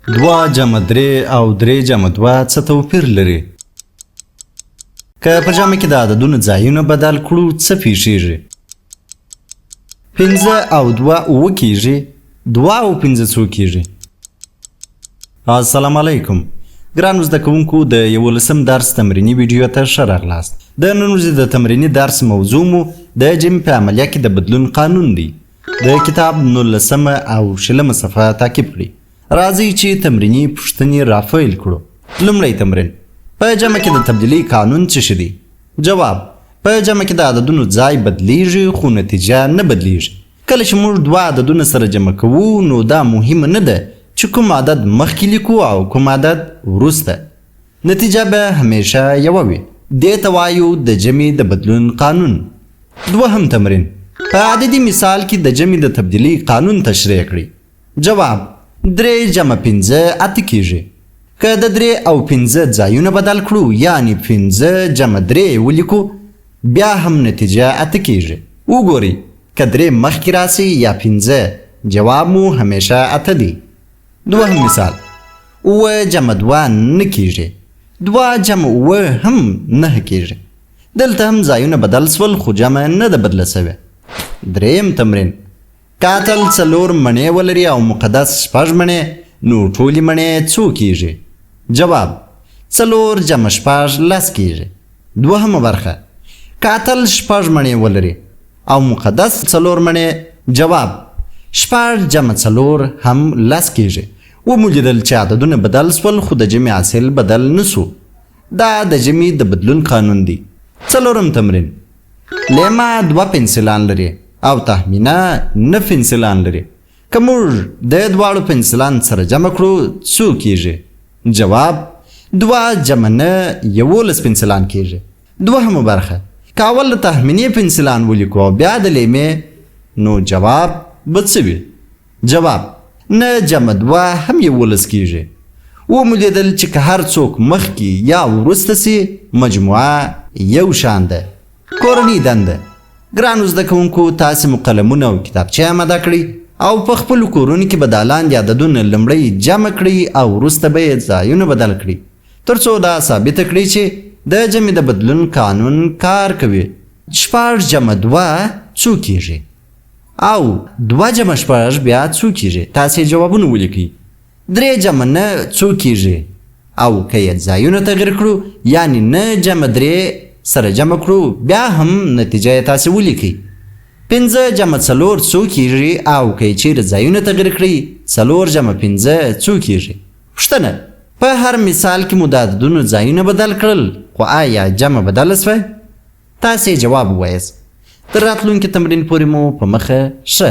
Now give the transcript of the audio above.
دوه جمع درې او درې جمع دوه څه توپیر لري؟ که په جمع کې د عددونو ځایونه بدل کړو څه پیښیږي؟ پنځه او دوه اووه کیږي، دوه او پنځه څو کیږي؟ السلام علیکم ګرانو زده کوونکو، د یولسم درس تمریني ویډیو ته ښه راغلاست. د نن ورځې د تمریني درس موضوع مو د جمع په عملیه کې د بدلون قانون دی. د کتاب نولسمه او شلمه صفحه تعقیب کړئ. راځئ چې تمریني پوښتنې راپیل کړو. لومړی تمرین: په جمع کې د تبدیلۍ قانون څه شي دی؟ جواب: په جمع کې د عددونو ځای بدلیږي خو نتیجه نه بدلیږي. کله چې موږ دوه عددونه سره جمع کوو نو دا مهمه نه ده چې کوم عدد مخکې لیکو او کوم عدد وروسته، نتیجه به همیشه یوه وي. دې ته وایو د جمع د بدلون قانون. دوهم تمرین: په عددي مثال کې د جمع د تبدیلۍ قانون تشریح کړئ. جواب: درې جمع پنځه اته کیږي. که د درې او پنځه ځایونه بدل کړو، یعنی پنځه جمع درې ولیکو، بیا هم نتیجه اته کیږي. وګورئ، که درې مخکې راسي یا پنځه، جواب مو همیشه اته دی. دوهم مثال: اووه جمع دوه نه کیږي، دوه جمع اووه هم نه کیږي. دلته هم ځایونه بدل سول خو جمع نه ده بدله سوې. دریم تمرین: که اتل څلور مڼې ولري او مقدس شپږ مڼې، نو ټولې مڼې څو کیږي؟ جواب: څلور جمع شپږ لس کیږي. دوهمه برخه: که اتل شپږ مڼې ولري او مقدس څلور مڼې، جواب: شپږ جمع څلور هم لس کیږي. ومو لیدل چې عددونه بدل سول خو د جمع حاصل بدل نه سو. دا د جمع د بدلون قانون دی. څلورم تمرین: لیما دوه پنسلان لري او تهمینه نه پنسلان لري. که موږ د دواړو پنسلان سره جمع کړو څو کیږي؟ جواب: دوه جمع نه 11 پنسلان کیږي. دوهمه برخه: که اول د تهمینې پنسلان ولیکو او بیا د لیمې، نو جواب به څه وي؟ جواب: نه جمع دوه هم 11 کیږي. ومو لیدل چې که هر څوک مخکې یا وروسته سي، مجموعه یو شان ده. کورنۍ دنده: ګرانو زده کوونکو، تاسې مو قلمونه او کتابچې آماده کړئ او په خپلو کورونو کې به دا لاندې عددونه لومړی جمع کړئ او وروسته به یې ځایونه بدل کړئ، ترڅو دا ثابته کړئ چې د جمع د بدلون قانون کار کوي. شپږ جمع دوه څو کیږي او دوه جمع شپږ بیا څو کیږي؟ تاسې جوابونه ولیکئ. درې جمع نه څو کیږي او که یې ځایونه تغیر کړو، یعنی نه جمع درې سره جمع کړو، بیا هم نتیجه یې تاسې ولیکئ. پنځه جمع څلور څو کیږي او که یې چیرې ځایونه تغیر کړئ، څلور جمع پنځه څو کیږي؟ پوښتنه: په هر مثال کې مو د عددونو ځایونه بدل کړل، خو آیا جمع بدله سوه؟ تاسې جواب ووایاست. تر راتلونکي تمرین پورې مو په مخه ښه.